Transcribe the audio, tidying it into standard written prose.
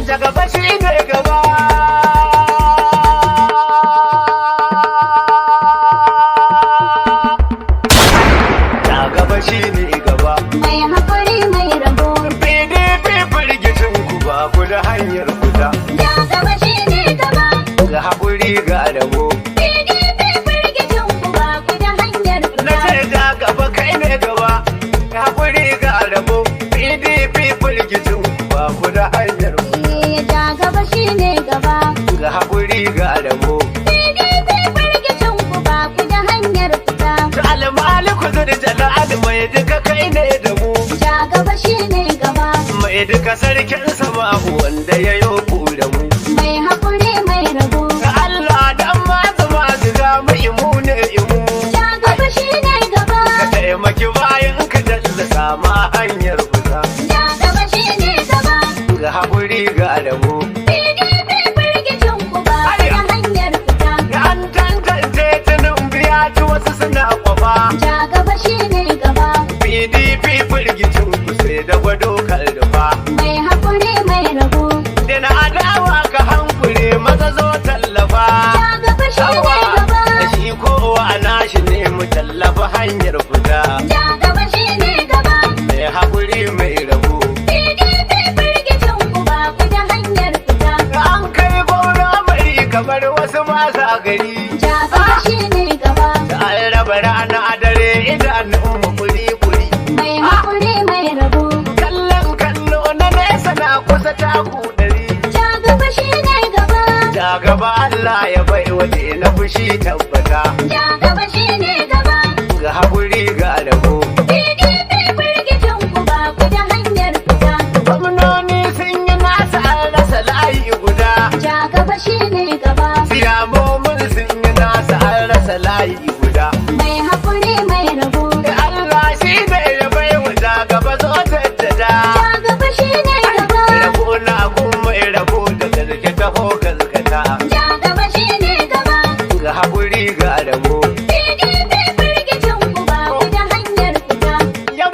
Gaba shi ne gaba. Ja gaba shi ne gaba. Mai haƙuri mai rabo. PDP firgicin ku ba ku da hanyar fita. Ja gaba shi ne gaba. Ga haƙuri ga rabo. PDP firgicin ku ba ku da hanyar Na fita. ce ja gaba kai ne gaba. Ga haƙuri ga rabo. PDP firgicin ku ba ku da hanyar fita. Eh, ja gaba shi ne gaba. Ga haƙuri ga rabo. PDP firgicin ku ba ku da hanyar fita. Almaliku zuri jalal mai duka kai ne da mu. Ja gaba shi ne gaba. Mai duka sarkin sama wanda ya yo da mu. Mai haƙuri mai rabo. Ga Allah dan masu masu ga mu imu ne imu. Ja gaba shi ne gaba. Ka taimaki bayan ka dallasa ma hanyar fita. Ja gaba shi ne gaba. Ga haƙuri ga rabo. PDP firgicin ku ba ku da hanyar fita. An tantance tunin biya ci wasu suna kwafa. Ja gaba shi ne gaba. PDP firgicin ku sai da gwado kaldufa. Mai haƙuri mai rabo. Dina adawa ka hankure maza zo tallafa. Ja gaba shi ne gaba. Shi kowa nashi ne mu tallafa hanyar fita. Ja gaba shi ne gaba. Mai haƙuri mai rabo. PDP firgicin ku ba ku da hanyar fita. An kai gora bari kamar wasu masa gari. Ja gaba shi ne gaba. An raba rana a dare idanun mu kuri kuri. Mai haƙuri mai rabo. Kallon kallo na nesa na kusa taku 100. Ja gaba shi ne gaba. Ja gaba Allah ya bai wa na fushi tabbata. Ja gaba shi ne gaba. Ga haƙuri ga rabo. PDP firgicin ku ba ku da hanyar fita. Gwamnoni sun yi nasa an rasa layi guda. Ja gaba shi ne gaba. Siyamomin sun yi nasa an rasa layi